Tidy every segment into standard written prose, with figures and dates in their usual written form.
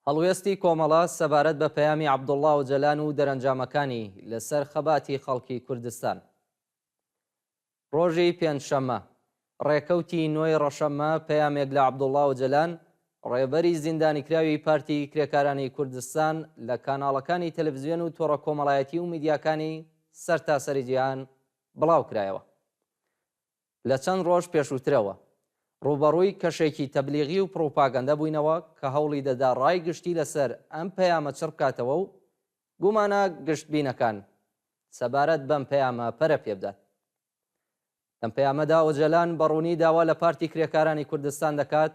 هەڵوێستی کۆمەڵە سەبارەت بە پەیامی عەبدوڵڵا ئۆجەلان و دەرەنجامەکانی لەسەر خەباتی خەڵکی کوردستان. ڕۆژی پێنجشەممە، ڕێکەوتی نۆی ڕەشەممە پەیامێک لە عەبدوڵڵا ئۆجەلان، ڕێبەری زیندانیکراوی پارتی کرێکارانی کوردستان لە کاناڵەکانی تەلەفزیۆن و تۆڕە کۆمەڵایەتی و میدیاکانی سەرتاسەری جیهان بڵاوکرایەوە. لە چەند ڕۆژ پێشووترەوە ڕووبەڕووی کەشێکی تەبلیغی و پڕوپاگەندە بووینەوە کە هەوڵی دەدا ڕای گشتی لەسەر ئەم پەیامە چڕ بکاتەوە و گومانە گشتبینەکان سەبارەت بەم پەیامە پەرە پێبدات. لەم پەیامەدا ئۆجەلان بە ڕوونی داوا لە پارتی کرێکارانی کوردستان دەکات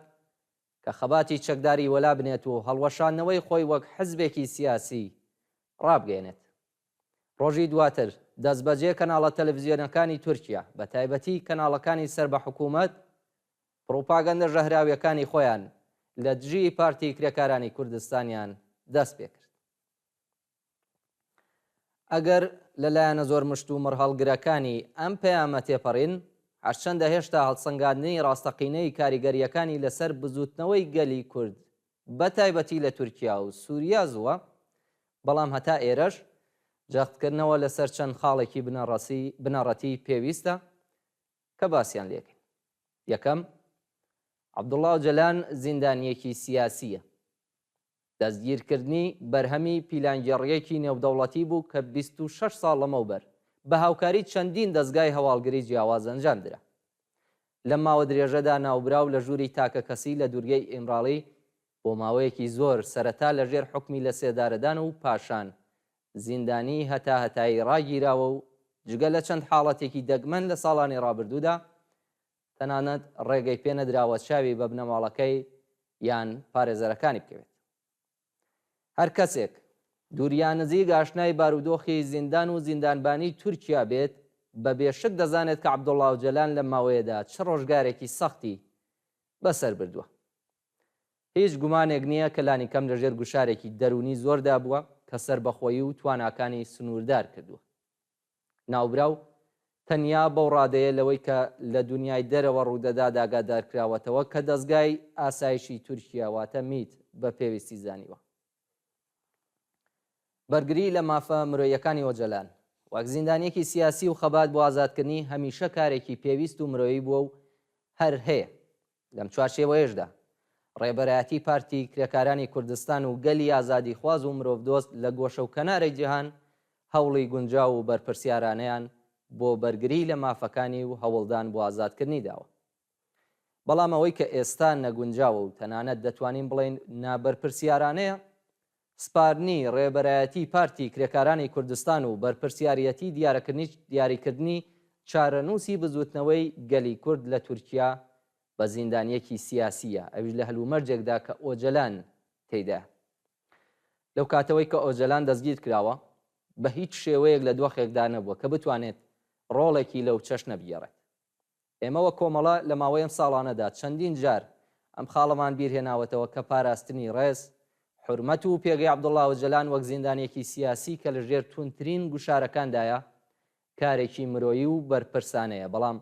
کە خەباتی چەکداری وەلا بنێت و هەڵوەشاندنەوەی خۆی وەک حزبێکی سیاسی ڕابگەیەنێت. ڕۆژی دواتر دەستبەجێ کەناڵە تەلەفزیۆنەکانی تورکیا، بە تایبەتی کەناڵەکانی سەر بە حکوومەت، پڕوپاگەندە ژەهراویەکانی خۆیان لە دژی پارتی کرێکارانی کوردستانیان دەست پێکرد. ئەگەر لە لایەنە زۆر مشتومڕهەڵگرەکانی ئەم پەیامە تێپەڕین، هەرچەندە هێشتا هەڵسەنگاندنی ڕاستەقینەی کاریگەرییەکانی لەسەر بزووتنەوەی گەلی کورد بە تایبەتی لە تورکیا و سوریا زووە، بەڵام هەتا ئێرەش جەختکردنەوە لەسەر چەند خاڵێکی بنەڕەتی پێویستە کە باسیان لێکەین. یەکەم، عەبدوڵا ئۆجەلان زیندانییەکی سیاسییە. دەستگیرکردنی بەرهەمی پیلانگێڕییەکی نێودەوڵەتی بوو کە 26 ساڵ لەمەوبەر بە هاوکاری چەندین دەزگای هەواڵگری جیاواز ئەنجامدرا. لەم ماوە درێژەدا ناوبراو لە ژووری تاکەکەسی لە دوورگەی ئیمراڵی بۆ ماوەیەکی زۆر سەرەتا لە ژێر حوکمی لەسێدارەدان و پاشان زیندانیی هەتاهەتایی ڕاگیراوە و جگە لە چەند حاڵەتێکی دەگمەن لە ساڵانی ڕابردوودا تەنانەت ڕێگەی پێ نەدراوە چاوی بە بنەماڵەکەی یان پارێزەرەکانی بکەوێت. هەر کەسێک دوور یا نزیک ئاشنای بارودۆخی زیندان و زیندانبانی تورکیا بێت، بە بێ شک دەزانێت کە عەبدوڵڵا ئۆجەلان لەم ماوەیەدا چ ڕۆژگارێکی سەختی بەسەر بردووە. هیچ گومانێک نییە کە لانیکەم لەژێر گوشارێکی دەروونی زۆردا بووە کە سەربەخۆیی و تواناکانی سنووردار کردووە. ناوبراو تەنیا بەو ڕادەیە لەوەی کە لە دونیای دەرەوە ڕوودەدات ئاگادارکراوەتەوە کە دەزگای ئاسایشی تورکیا واتە میت بە پێویستی زانیوە بەرگری لە مافە مرۆییەکانی ئۆجەلان وەک زیندانییەکی سیاسی و خەبات بۆ ئازادکردنی هەمیشە کارێکی پێویست و مرۆیی بووە و هەر هەیە. لەم چوارچێوەیەشدا ڕێبەرایەتی پارتی کرێکارانی کوردستان و گەلی ئازادیخواز و مرۆڤدۆست لە گۆشە و کەنارەی جیهان هەوڵی گونجاو و بەرپرسیارانەیان بۆ بەرگری لە مافەکانی و هەوڵدان بۆ ئازادکردنی داوە. بەڵام ئەوەی کە ئێستا نەگونجاوە و تەنانەت دەتوانین بڵێین نابەرپرسیارانەیە، سپاردنی ڕێبەرایەتی پارتی کرێکارانی کوردستان و بەرپرسیاریەتی دیاریکردنی چارەنووسی بزووتنەوەی گەلی کورد لە تورکیا بە زیندانییەکی سیاسییە، ئەویش لە هەلومەرجێکدا کە ئۆجەلان تێیدایە. لەو کاتەوەی کە ئۆجەلان دەستگیرکراوە، بە هیچ شێوەیەک لە دۆخێکدا نەبووە کە بتوانێت ڕۆڵێکی لەو چەشنە بگێڕێت. ئێمە وەک کۆمەڵە لە ماوەی ئەم ساڵانەدا چەندین جار ئەم خاڵەمان بیرهێناوەتەوە کە پاراستنی ڕێز، حورمەت و پێگەی عەبدوڵا ئۆجەلان وەک زیندانییەکی سیاسی کە لە ژێر توندترین گوشارەکاندایە کارێکی مرۆیی و بەرپرسانەیە، بەڵام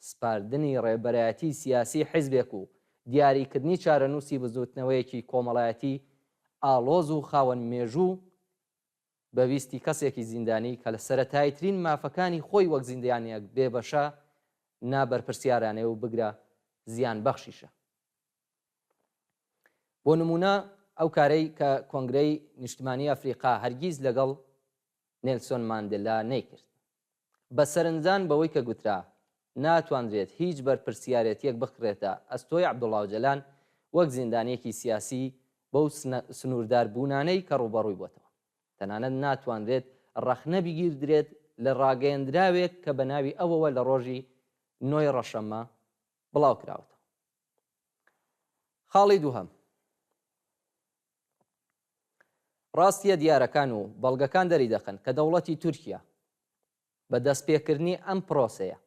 سپاردنی ڕێبەرایەتی سیاسی حیزبێک و دیاریکردنی چارەنووسی بزووتنەوەیەکی کۆمەڵایەتی ئاڵۆز و خاوەن مێژوو بە ویستی کەسێکی زیندانی کە لە سەرەتاییترین مافەکانی خۆی وەک زیندانییەک بێبەشە، نابەرپرسیارانەیە و بگرە زیانبەخشیشە. بۆ نموونە ئەو کارەی کە کۆنگرەی نیشتمانی ئەفریقا هەرگیز لەگەڵ نێلسۆن ماندێلا نەیکرد. بە سەرنجدان بەوەی کە گوترا ناتوانرێت هیچ بەرپرسیارێتییەک بخرێتە ئەستۆی عەبدوڵا ئۆجەلان وەک زیندانییەکی سیاسی بەو سنوورداربوونانەی کە ڕووبەڕووی بۆتەوە. تەنانەت ناتوانرێت ڕەخنە بگیردرێت لە ڕاگەیەندراوێک کە بە ناوی ئەوەوە لە ڕۆژی نۆی ڕەشەممە بڵاوکراوەتەوە. خاڵی دووهەم، ڕاستییە دیارەکان و بەڵگەکان دەریدەخەن کە دەوڵەتی تورکیا بە دەستپێکردنی ئەم پرۆسەیە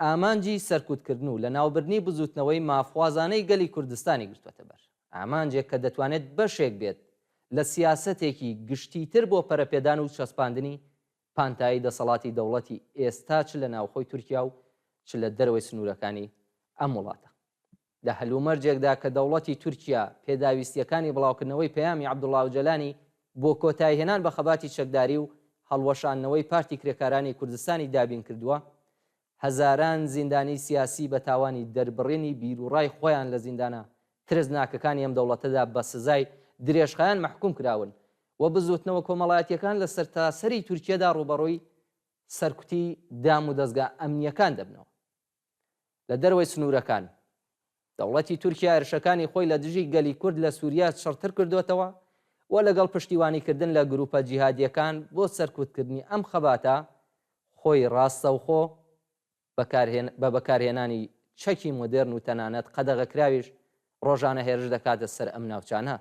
ئامانجی سەرکوتکردن و لەناوبردنی بزووتنەوەی مافخوازانەی گەلی کوردستانی گرتووەتە بەر، ئامانجێک کە دەتوانێت بەشێک بێت لە سیاسەتێکی گشتیتر بۆ پەرەپێدان و چەسپاندنی پانتایی دەسەڵاتی دەوڵەتی ئێستا چ لە ناوخۆی تورکیا و چ لە دەرەوەی سنوورەکانی ئەم وڵاتە. لە هەلومەرجێکدا کە دەوڵەتی تورکیا پێداویستییەکانی بڵاوکردنەوەی پەیامی عەبدوڵا ئۆجەلانی بۆ کۆتاییهێنان بە خەباتی چەکداری و هەڵوەشاندنەوەی پارتی کرێکارانی کوردستانی دابین کردووە، هەزاران زیندانیی سیاسی بە تاوانی دەربڕینی بیروڕای خۆیان لە زیندانە ترسناکەکانی ئەم دەوڵەتەدا بە سزای درێژخایەن مەحکوم کراون و بزووتنەوە کۆمەڵایەتییەکان لە سەرتاسەری تورکیەدا ڕووبەڕووی سەرکوتی دامودەزگا ئەمنییەکان دەبنەوە. لە دەرەوەی سنوورەکان، دەوڵەتی تورکیا هێرشەکانی خۆی لە دژی گەلی کورد لە سووریا چڕتر کردۆتەوە و لەگەڵ پشتیوانیکردن لە گرووپە جیهادییەکان بۆ سەرکوتکردنی ئەم خەباتە خۆی ڕاستەوخۆ بە بەکارهێنانی چەکی مۆدێرن و تەنانەت قەدەغەکراویش ڕۆژانە هێرش دەکاتە سەر ئەم ناوچانە.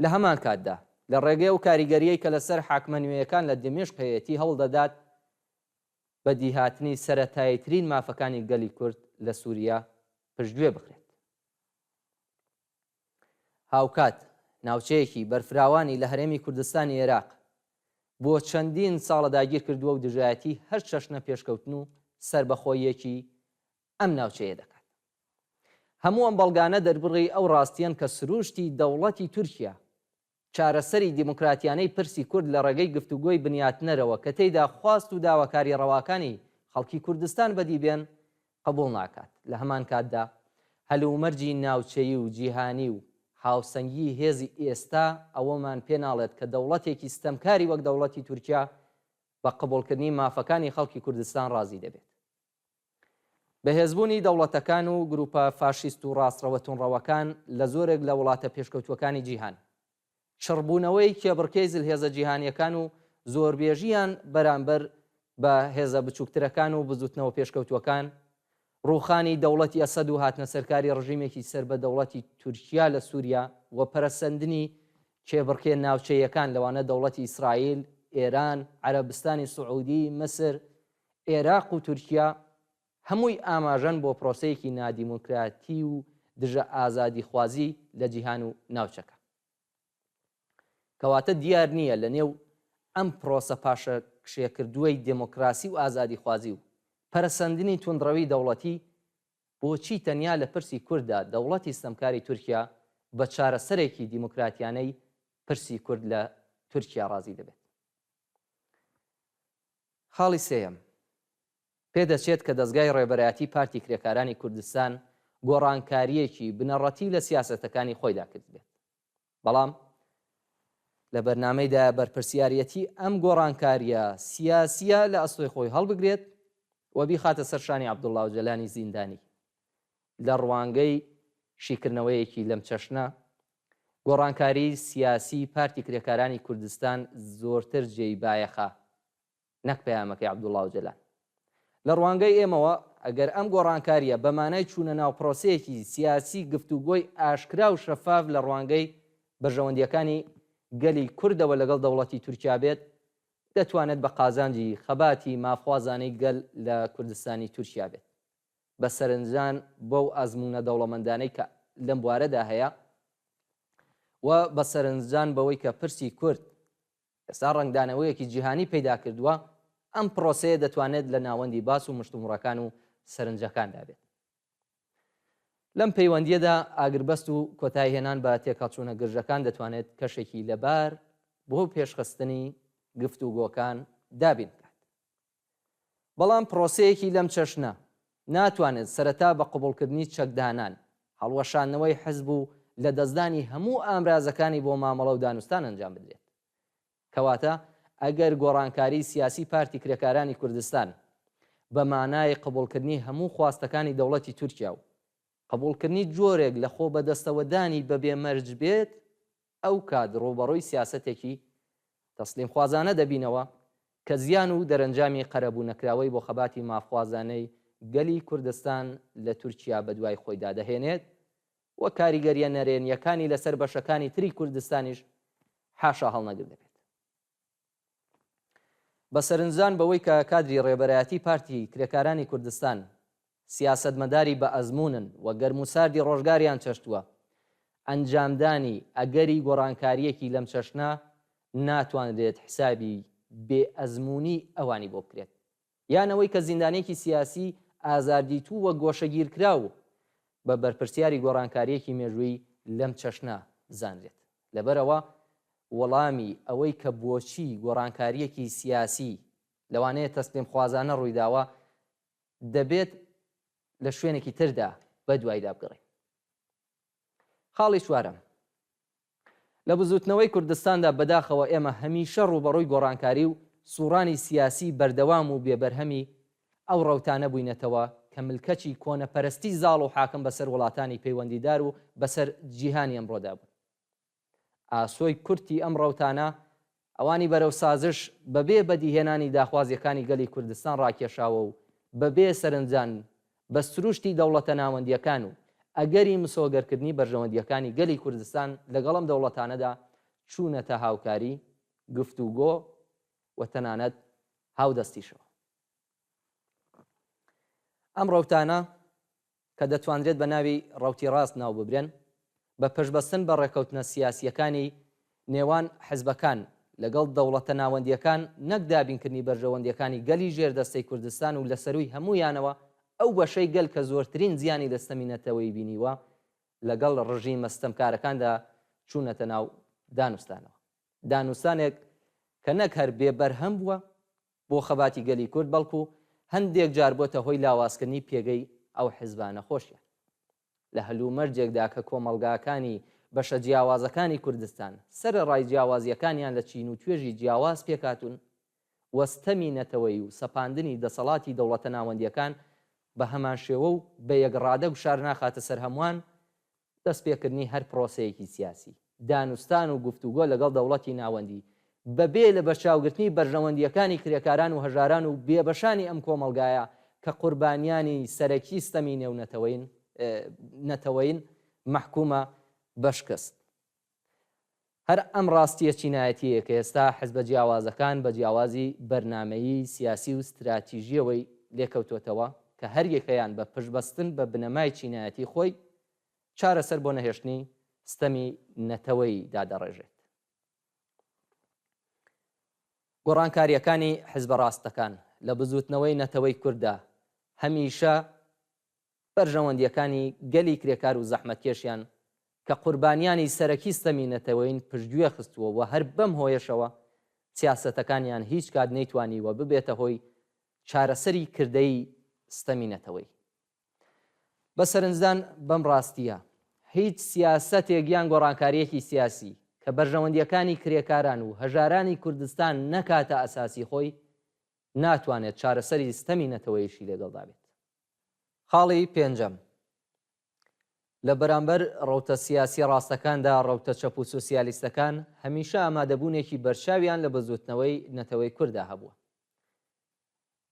لە هەمان کاتدا لە ڕێگەی ئەو کاریگەرییەی کە لەسەر حاکمە نوێیەکان لە دیمەشق هەیەتی هەوڵ دەدات بەدیهاتنی سەرەتاییترین مافەکانی گەلی کورد لە سووریا پشتگوێ بخرێت. هاوکات ناوچەیەکی بەرفراوانی لە هەرێمی کوردستانی ئێراق بۆ چەندین ساڵە داگیرکردووە و دژایەتی هەر چەشنە پێشکەوتن و سەربەخۆییەکی ئەم ناوچەیە دەکات. هەموو ئەم بەڵگانە دەربڕی ئەو ڕاستییەن کە سرووشتی دەوڵەتی تورکیا چارەسەری دیموکراتیانەی پرسی کورد لە ڕێگەی گفتوگۆی بنیاتنەرەوە کە تێیدا خواست و داواکارییە ڕەواکانی خەڵکی کوردستان بەدی بێن قبوڵ ناکات، لە هەمان کاتدا هەلومەرجی ناوچەیی و جیهانی و هاوسەنگیی هێزی ئێستا ئەوەمان پێ ناڵێت کە دەوڵەتێکی ستەمکاری وەک دەوڵەتی تورکیا بە قبوڵکردنی مافەکانی خەڵکی کوردستان ڕازی دەبێت. بەهێزبوونی دەوڵەتەکان و گروپە فاشیست و ڕاستڕەوە توندڕەوەکان لە زۆرێک لە وڵاتە پێشکەوتووەکانی جیهان، چڕبوونەوەی کێبڕکێی زلهێزە جیهانییەکان و زۆربێژییان بەرامبەر بە هێزە بچووکترەکان و بزووتنەوە پێشکەوتووەکان، ڕووخانی دەوڵەتی ئەسەد و هاتنەسەرکاری ڕژیمێکی سەر بە دەوڵەتی تورکیا لە سووریا و پەرەسەندنی کێبڕکێ ناوچەییەکان لەوانە دەوڵەتی ئیسرائیل، ئێران، عەرەبستانی سعودی، میسر، ئێراق و تورکیا هەمووی ئاماژەن بۆ پرۆسەیەکی نادیموکراتی و دژە ئازادیخوازی لە جیهان و ناوچەکە. کەواتە دیار نییە لە نێو ئەم پرۆسە پاشەکشێکردووەی دێمۆکراسی و ئازادیخوازی و پەرەسەندنی توندڕەوی دەوڵەتی بۆچی تەنیا لە پرسی کورددا دەوڵەتی ستەمکاری تورکیا بە چارەسەرێکی دیموکراتیانەی پرسی کورد لە تورکیا ڕازی دەبێت. خاڵی سێیەم، پێدەچێت کە دەزگای ڕێبەرایەتی پارتی کرێکارانی کوردستان گۆڕانکارییەکی بنەڕەتی لە سیاسەتەکانی خۆیدا کردبێت. بەڵام لە بەرنامەیدایە بەرپرسیاریەتی ئەم گۆڕانکارییە سیاسییە لە ئەستۆی خۆی هەڵبگرێت و بیخاتە سەر شانی عەبدوڵڵا ئۆجەلانی زیندانی. لە ڕوانگەی شیکردنەوەیەکی لەم چەشنە، گۆڕانکاریی سیاسیی پارتی کرێکارانی کوردستان زۆرتر جێی بایەخە نەک پەیامەکەی عەبدوڵڵا ئۆجەلان. لە ڕوانگەی ئێمەوە ئەگەر ئەم گۆڕانکارییە بە مانای چوونە ناو پرۆسەیەکی سیاسی گفتوگۆی ئاشکرا و شەفاف لە ڕوانگەی بەرژەوەندییەکانی گەلی کوردەوە لەگەڵ دەوڵەتی تورکیا بێت، دەتوانێت بە قازانجی خەباتی مافخوازانەی گەل لە کوردستانی تورکیا بێت. بە سەرنجدان بەو ئەزموونە دەوڵەمەندانەی کە لەم بوارەدا هەیە و بە سەرنجدان بەوەی کە پرسی کورد ئێستا ڕەنگدانەوەیەکی جیهانی پەیدا کردووە، ئەم پرۆسەیە دەتوانێت لە ناوەندی باس و مشتومڕەکان و سەرنجەکاندا بێت. لەم پەیوەندییەدا ئاگربەست و کۆتاییهێنان بە تێکهەڵچوونە گرژەکان دەتوانێت کەشێکی لەبار بۆ پێشخستنی گفتوگۆکان دابین بکات. بەڵام پرۆسەیەکی لەم چەشنە ناتوانێت سەرەتا بە قبوڵکردنی چەکدانان، هەڵوەشاندنەوەی حزب و لەدەستدانی هەموو ئامرازەکانی بۆ مامەڵە و دانوستان ئەنجام بدرێت. کەواتە ئەگەر گۆڕانکاریی سیاسی پارتی کرێکارانی کوردستان بە مانای قبوڵکردنی هەموو خواستەکانی دەوڵەتی تورکیا و قبوڵکردنی جۆرێک لە خۆبەدەستەوەدانی بەبێ مەرج بێت، ئەوکات ڕووبەڕووی سیاسەتێکی تەسلیمخوازانە دەبینەوە کە زیان و دەرەنجامی قەرەبوو نەکراوەی بۆ خەباتی مافخوازانەی گەلی کوردستان لە تورکیا بەدوای خۆیدا دەهێنێت و کاریگەرییە نەرێنییەکانی لەسەر بەشەکانی تری کوردستانیش حاشا هەڵنەگر دەبێت. بە سەرنجدان بەوەی کە کادری ڕێبەرایەتی پارتی کرێکارانی کوردستان سیاسەتمەداری بە ئەزموونن و گەرم و ساردی ڕۆژگاریان چەشتووە، ئەنجامدانی ئەگەری گۆڕانکارییەکی لەم چەشنە ناتوانرێت حسابی بێ ئەزموونیی ئەوانی بۆ بکرێت. یان ئەوەی کە زیندانییەکی سیاسی ئازاردیتوو و گۆشەگیرکراو. بە بەرپرسیاری گۆڕانکارییەکی مێژوویی لەم چەشنە بزانرێت. لەبەرئەوە وەڵامی ئەوەی کە بۆچی گۆڕانکارییەکی سیاسی لەوانەیە تەسلیمخوازانە ڕوویداوە، دەبێت لە شوێنێکی تردا بەدوایدا بگەڕێین. خاڵی چوارەم، لە بزووتنەوەی کوردستاندا بەداخەوە ئێمە هەمیشە ڕووبەڕووی گۆڕانکاری و سووڕانی سیاسی بەردەوام و بێ بەرهەمی ئەو ڕەوتانە بووینەتەوە کە ملکەچی کۆنەپەرستی زاڵ و حاکم بەسەر وڵاتانی پەیوەندیدار و بەسەر جیهانی ئەمڕۆدا بوون. ئاسۆی کورتی ئەم ڕەوتانە ئەوانی بەرەو سازش بەبێ بەدیهێنانی داخوازیەکانی گەلی کوردستان ڕاکێشاوە و بەبێ سەرنجدان بە سروشتی دەوڵەتە ناوەندیەکان و ئەگەری مسۆگەرکردنی بەرژەوەندیەکانی گەلی کوردستان لەگەڵ ئەم دەوڵەتانەدا چوونەتە هاوکاری، گفتوگۆ و تەنانەت هاودەستیشەوە. ئەم ڕەوتانە کە دەتوانرێت بە ناوی ڕەوتی ڕاست ناو ببرێن، بە پشتبەستن بە ڕێککەوتنە سیاسییەکانی نێوان حزبەکان لەگەڵ دەوڵەتە ناوەندییەکان نەک دابینکردنی بەرژەوەندییەکانی گەلی ژێردەستەی کوردستان و لە سەرووی هەموویانەوە ئەو بەشەی گەل کە زۆرترین زیانی لە ستەمی نەتەوەیی بینیوە لەگەڵ ڕژیمە ستەمکارەکاندا چوونەتە ناو دانوستانەوە. دانوستانێک کە نەک هەر بێ بەرهەم بووە، بۆ خەباتی گەلی کورد بەڵکو هەندێک جار بۆتە هۆی لاوازکردنی پێگەی ئەو حزبانە خۆشیان. لە هەلومەرجێکدا کە کۆمەڵگاکانی بەشە جیاوازەکانی کوردستان سەرەڕای جیاوازییەکانیان لە چین و توێژی جیاواز پێکهاتوون و ستەمی نەتەوەیی و سەپاندنی دەسەڵاتی دەوڵەتە ناوەندییەکان بە هەمانشێوە و بە یەک ڕادە گوشار ناخاتە سەر هەمووان، دەستپێکردنی هەر پرۆسەیەکی سیاسی، دانوستان و گفتوگۆ لەگەڵ دەوڵەتی ناوەندی، بەبێ لەبەرچاوگرتنی بەرژەوەندییەکانی کرێکاران و هەژاران و بێبەشانی ئەم کۆمەڵگایە کە قوربانیانی سەرەکی ستەمی نێونەتەوەین نەتەوەین، مەحکومە بە شکست. هەر ئەم ڕاستییە چینایەتییەیە کە ئێستا حزبە جیاوازەکان بە جیاوازی بەرنامەیی سیاسی و ستراتیژییەوەی لێکەوتۆتەوە کە هەریەکەیان بە پشتبەستن بە بنەمای چینایەتی خۆی چارەسەر بۆ نەهێشتنی ستەمی نەتەوەیی دادەڕێژێت. گۆڕانکارییەکانی حزبە ڕاستەکان لە بزووتنەوەی نەتەوەی کورددا هەمیشە بەرژەوەندییەکانی گەلی کرێکار و زەحمەتکێشیان کە قوربانیانی سەرەکی ستەمی نەتەوەیین پشتگوێ خستووە و هەر بەم هۆیەشەوە سیاسەتەکانیان هیچ کات نەیتوانیوە ببێتە هۆی چارەسەری کردەیی ستەمی نەتەوەیی. بە سەرنجدان بەم ڕاستییە، هیچ سیاسەتێک یان گۆڕانکارییەکی سیاسی کە بەرژەوەندییەکانی کرێکاران و هەژارانی کوردستان نەکاتە ئەساسی خۆی، ناتوانێت چارەسەری ستەمی نەتەوەییشی لەگەڵدا بێت. خاڵی پێنجەم، لە بەرامبەر ڕەوتە سیاسییە ڕاستەکاندا، ڕەوتە چەپ و سۆسیالیستەکان هەمیشە ئامادەبوونێکی بەرچاویان لە بزووتنەوەی نەتەوەی کورددا هەبووە.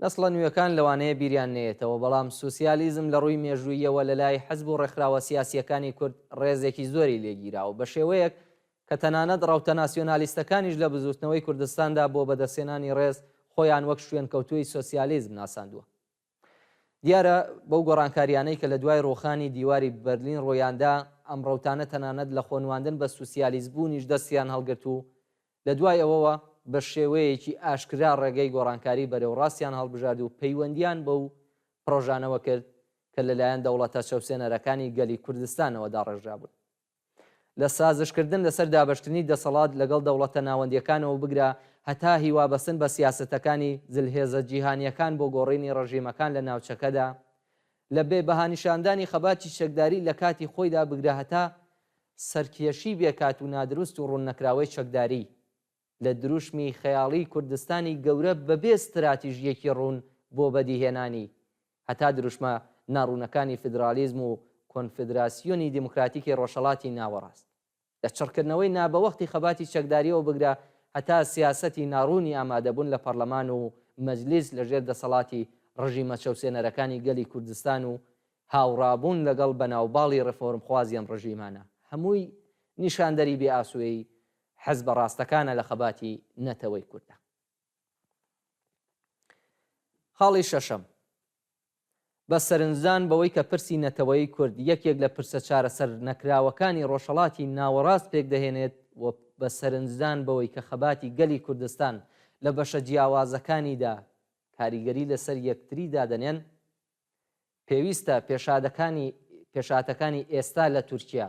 نەسڵە نوێکان لەوانەیە بیریان نەیەتەوە، بەڵام سۆسیالیزم لە ڕووی مێژووییەوە لە لای حزب و ڕێکخراوە سیاسییەکانی کورد ڕێزێکی زۆری لێ گیراوە، بە شێوەیەک کە تەنانەت ڕەوتە ناسیۆنالیستەکانیش لە بزووتنەوەی کوردستاندا بۆ بەدەستهێنانی ڕێز خۆیان وەک شوێنکەوتووی سۆسیالیزم ناساندووە. دیارە بەو گۆڕانکارییانەی کە لە دوای ڕووخانی دیواری بەرلین ڕوویاندا، ئەم ڕەوتانە تەنانەت لە خۆنواندن بە سوسیالیستبوونیش دەستیان هەڵگرت و لە دوای ئەوەوە بە شێوەیەکی ئاشکرا ڕێگەی گۆڕانکاری بەرەو ڕاستیان هەڵبژارد و پەیوەندییان بەو پڕۆژانەوە کرد کە لەلایەن دەوڵەتە چەوسێنەرەکانی گەلی کوردستانەوە داڕێژرابوون. لە سازشکردن لەسەر دابەشکردنی دەسەڵات لەگەڵ دەوڵەتە ناوەندییەکانەوە بگرە هەتا هیوابەستن بە سیاسەتەکانی زلهێزە جیهانییەکان بۆ گۆڕینی ڕژیمەکان لە ناوچەکەدا، لە بێ بەهانیشاندانی خەباتی چەکداری لە کاتی خۆیدا بگرە هەتا سەرکێشی بێ کات و نادروست و ڕووننەکراوەی چەکداری. لە دروشمی خەیاڵیی کوردستانی گەورە بەبێ ستراتیژییەکی ڕوون بۆ بەدیهێنانی، هەتا دروشمە ناڕوونەکانی فیدرالیزم و کۆنفدراسیۆنی دیموکراتیکی ڕۆژهەڵاتی ناوەڕاست. لە چڕکردنەوەی نابەوەختی خەباتی چەکدارییەوە بگرە هەتا سیاسەتی ناڕوونی ئامادەبوون لە پەڕلەمان و مەجلیس لەژێر دەسەڵاتی ڕژیمە چەوسێنەرەکانی گەلی کوردستان و هاوڕابوون لەگەڵ بەناوباڵی ڕێفۆرمخوازی ئەم ڕژیمانە هەمووی نیشاندەری بێئاسۆیی حزبە ڕاستەکانە لە خەباتی نەتەوەی کورددا. خاڵی شەشەم، بە سەرنجدان بەوەی کە پرسی نەتەوەیی کورد یەکێک لە پرسە چارەسەرنەکراوەکانی ڕۆژهەڵاتی ناوەڕاست پێکدەهێنێت و بە سەرنجدان بەوەی کە خەباتی گەلی کوردستان لە بەشە جیاوازەکانیدا کاریگەری لەسەر یەکتری دادەنێن، پێویستە پێشادەکانی. پێشهاتەکانی ئێستا لە تورکیا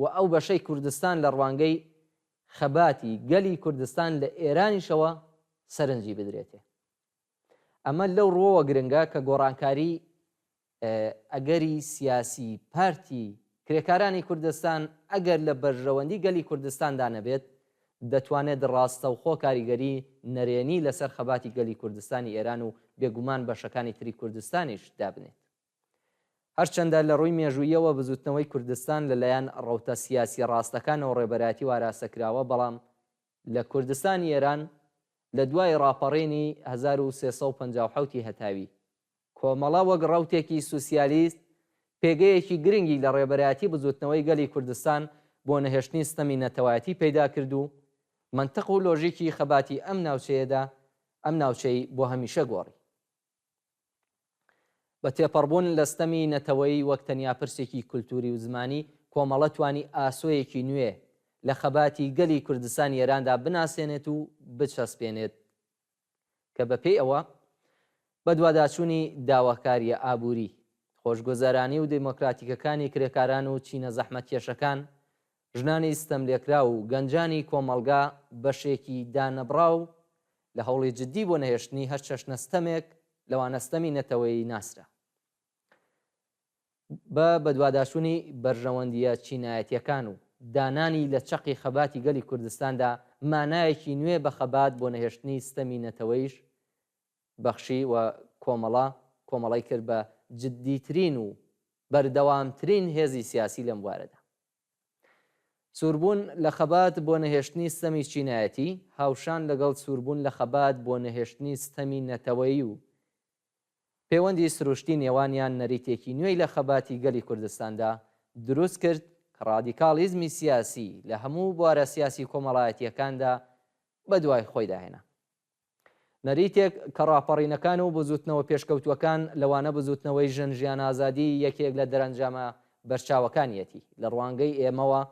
و ئەو بەشەی کوردستان لە ڕوانگەی خەباتی گەلی کوردستان لە ئێرانیشەوە سەرنجی بدرێتێ. ئەمە لەو ڕووەوە گرنگە کە گۆڕانکاری ئەگەری سیاسی پارتی کرێکارانی کوردستان ئەگەر لە بەرژەوەندی گەلی کوردستاندا نەبێت، دەتوانێت ڕاستەوخۆ کاریگەری نەرێنی لەسەر خەباتی گەلی کوردستانی ئێران و بێگومان بەشەکانی تری کوردستانیش دابنێت. هەرچەندە لە ڕووی مێژووییەوە بزووتنەوەی کوردستان لەلایەن ڕەوتە سیاسییە ڕاستەکانەوە ڕێبەرایەتی و ئاراستە کراوە، بەڵام لە کوردستانی ئێران لە دوای ڕاپەڕینی 1357 ی هەتاوی، کۆمەڵە وەک ڕەوتێکی سوسیالیست پێگەیەکی گرنگی لە ڕێبەرایەتی بزووتنەوەی گەلی کوردستان بۆ نەهێشتنی ستەمی نەتەوایەتی پەیدا کرد و مەنتق و لۆژیکی خەباتی ئەم ناوچەیەدا ئەم ناوچەی بۆ هەمیشە گۆڕی. بە تێپەڕبوون لە ستەمی نەتەوەیی وەک تەنیا پرسێکی کولتووری و زمانی، کۆمەڵە توانی ئاسۆیەکی نوێ لە خەباتی گەلی کوردستانی ئێراندا بناسێنێت و بچەسپێنێت کە بە پێی ئەوە بەدواداچوونی داواکارییە ئابووری، خۆشگوزەرانی و دیمۆکراتیکەکانی کرێکاران و چینە زەحمەتکێشەکان، ژنانی ستەملێکراو و گەنجانی کۆمەڵگا بەشێکی دانەبڕاو لە هەوڵی جددی بۆ نەهێشتنی هەر چەشنە ستەمێک، لەوانە ستەمی نەتەوەیی ناسرا. بە بەدواداچوونی بەرژەوەندییە چینایەتییەکان و دانانی لە چەقی خەباتی گەلی کوردستاندا مانایەکی نوێ بە خەبات بۆ نەهێشتنی ستەمی نەتەوەیش بەخشی و کۆمەڵە کۆمەڵەی کرد بە جددیترین و بەردەوامترین هێزی سیاسی لەم بوارەدا. سووربوون لە خەبات بۆ نەهێشتنی ستەمی چینایەتی، هاوشان لەگەڵ سووربوون لە خەبات بۆ نەهێشتنی ستەمی نەتەوەیی و پێوەندی سروشتی نێوانیان نەریتێکی نوێی لە خەباتی گەلی کوردستاندا دروست کرد کە ڕادیکاڵیزمی سیاسی لە هەموو بوارە سیاسی کۆمەڵایەتییەکاندا بەدوای خۆیدا هێنا. نەریتێک کە ڕاپەڕینەکان و بزووتنەوە پێشکەوتووەکان، لەوانە بزووتنەوەی ژن ژیان ئازادی یەکێک لە دەرەنجامە بەرچاوەکانیەتی. لە ڕوانگەی ئێمەوە،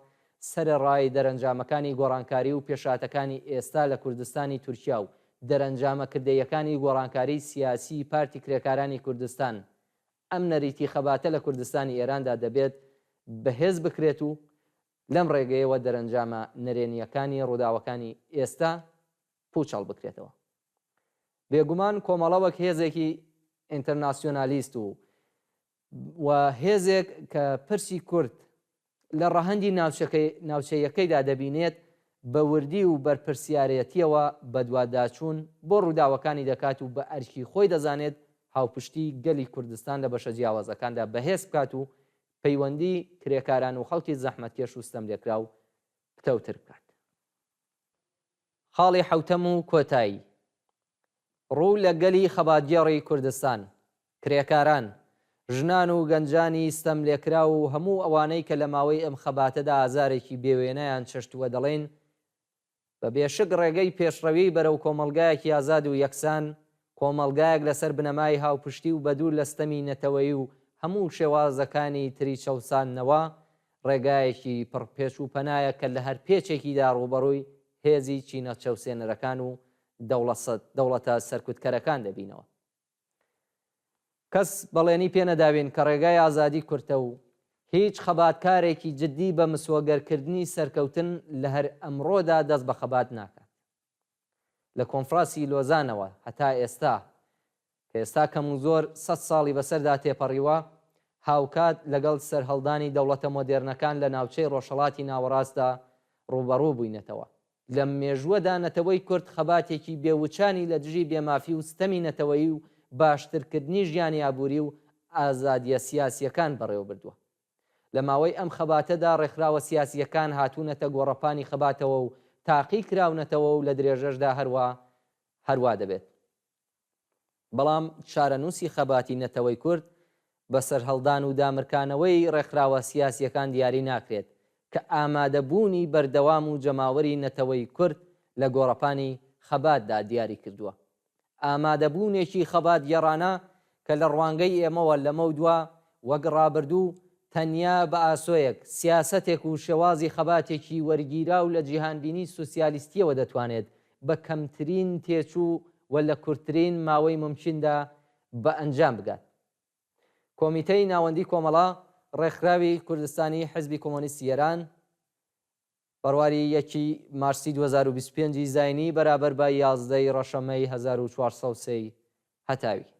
سەرەڕای دەرەنجامەکانی گۆڕانکاری و پێشهاتەکانی ئێستا لە کوردستانی تورکیا و دەرەنجامە کردەییەکانی گۆڕانکاریی سیاسیی پارتی کرێکارانی کوردستان، ئەم نەریتی خەباتە لە کوردستانی ئێراندا دەبێت بەهێز بکرێت و لەم ڕێگەیەوە دەرەنجامە نەرێنییەکانی ڕووداوەکانی ئێستا پووچەڵ بکرێتەوە. بێگومان کۆمەڵە وەک هێزێکی ئینتەرناسیۆنالیست و و هێزێک کە پرسی کورد لە ڕەهەندی ناوچەیەکەیدا دەبینێت، بە وردی و بەرپرسیارێتییەوە بەدواداچوون بۆ ڕووداوەکانی دەکات و بە ئەرکی خۆی دەزانێت هاوپشتی گەلی کوردستان لە بەشە جیاوازەکاندا بەهێز بکات و پەیوەندی کرێکاران و خەڵکی زەحمەتکێش و ستەملێکراو پتەوتر بکات. خاڵی حەوتەم و کۆتایی، ڕوو لە گەلی خەباتگێڕی کوردستان، کرێکاران، ژنان و گەنجانی ستەملێکراو و هەموو ئەوانەی کە لە ماوەی ئەم خەباتەدا ئازارێکی بێوێنەیان چەشتووە دەڵێین، بە بێشک ڕێگەی پێشڕەوی بەرەو کۆمەڵگایەکی ئازاد و یەکسان، کۆمەڵگایەک لەسەر بنەمای هاوپشتی و بەدوور لە ستەمی نەتەوەیی و هەموو شێوازەکانی تری چەوساندنەوە، ڕێگایەکی پڕ پێچ و پەنایە کە لە هەر پێچێکیدا ڕووبەڕووی هێزی چینە چەوسێنەرەکان و دەوڵەتە سەرکوتکەرەکان دەبینەوە. کەس بەڵێنی پێ نەداوین کە ڕێگای ئازادی کورتە و هیچ خەباتکارێکی جددی بە مسۆگەرکردنی سەرکەوتن لە هەر ئەمڕۆدا دەست بە خەبات ناکات. لە کۆنفراسی لۆزانەوە هەتا ئێستا، کە ئێستا کەم و زۆر سەت ساڵی بەسەردا تێپەڕیوە، هاوکات لەگەڵ سەرهەڵدانی دەوڵەتە مۆدێرنەکان لە ناوچەی ڕۆژهەڵاتی ناوەڕاستدا ڕووبەڕوو بووینەتەوە. لەم مێژووەدا نەتەوەی کورد خەباتێکی بێ وچانی لە دژی بێ مافی و ستەمی نەتەوەیی و باشترکردنی ژیانی ئابووری و ئازادییە سیاسییەکان بەڕێوەبردووە. لە ماوەی ئەم خەباتەدا ڕێکخراوە سیاسییەکان هاتوونەتە گۆڕەپانی خەباتەوە و تاقی کراونەتەوە و لە درێژەشدا هەروا هەروا دەبێت. بەڵام چارەنووسی خەباتی نەتەوەی کورد بە سەرهەڵدان و دامرکانەوەی ڕێکخراوە سیاسییەکان دیاری ناکرێت کە ئامادەبوونی بەردەوام و جەماوەری نەتەوەی کورد لە گۆڕەپانی خەباتدا دیاری کردووە. ئامادەبوونێکی خەباتگێڕانە کە لە ڕوانگەی ئێمەوە لەمەودوا وەک ڕابردوو تەنیا بە ئاسۆیەک، سیاسەتێک و شێوازی خەباتێکی وەرگیراو لە جیهانبینی سوسیالیستییەوە دەتوانێت بە کەمترین تێچوو و لە کورتترین ماوەی مومکیندا بە ئەنجام بگات. کۆمیتەی ناوەندی کۆمەڵە. ڕێکخراوی کوردستانی حزبی کۆمۆنیستی ئێران، بەرواری یەکی مارسی 2025 ی زاینی بەرابەر بە 11 ی ڕەشەمەی 1403 ی هەتاوی.